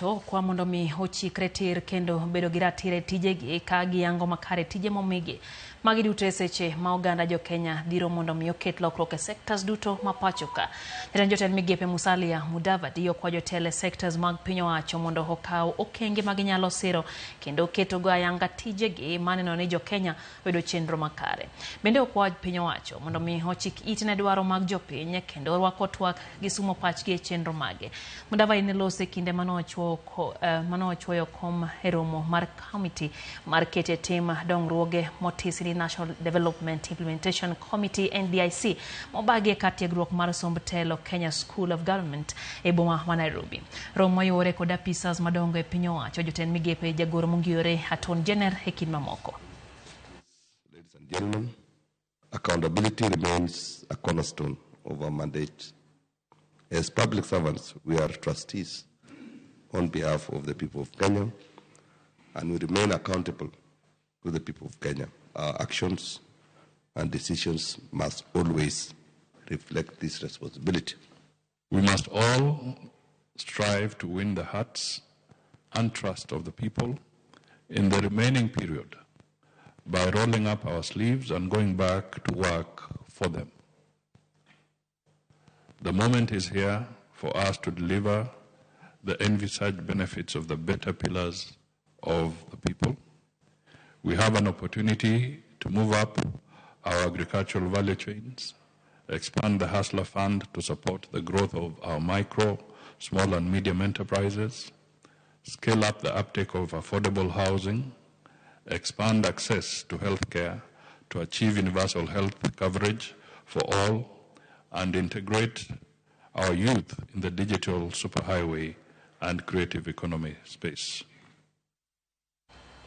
owacho okwa mondo mi ochikre tir kendo bedo gi ratiro e tijegi ka giyango makare tije momigi. Magi duto e seche ma oganda jo Kenya dhiro mondo mi oket lokruok e sectors duto ma pacho ka. Jatend jotend migepe Musalia Mudavadi okwa jotelo e sectors mag piny owacho mondo okaw okenge ma ginyalo siro kendo ketogo ayanga tijegi maneno ni jo Kenya oyudo chenro makare. Bende okwa piny owacho mondo mi ochik ite ne dwaro mag jopiny kendo orwako twak gi sumo pachgi e chenro mage. Mudavadi ne loso e kinde mane ochuoyo kom e romo mar committee mar keto e tim dongruoge motisi ni National Development Implementation Committee NDIC mobagi e kar tiegruok mar somb telo Kenya School of Government e boma ma Nairobi. Romo moyuore kod apisas madongo e piny owacho, jotend migepe, jagoro mongiyore Attorney General e kind mamoko. Ladies and gentlemen, accountability remains a cornerstone of our mandate. As public servants, we are trustees on behalf of the people of Kenya, and we remain accountable to the people of Kenya. Our actions and decisions must always reflect this responsibility. We must all strive to win the hearts and trust of the people in the remaining period by rolling up our sleeves and going back to work for them. The moment is here for us to deliver the envisaged benefits of the better pillars of the people. We have an opportunity to move up our agricultural value chains, expand the Hustler Fund to support the growth of our micro, small and medium enterprises, scale up the uptake of affordable housing, expand access to healthcare to achieve universal health coverage for all, and integrate our youth in the digital superhighway and creative economy space.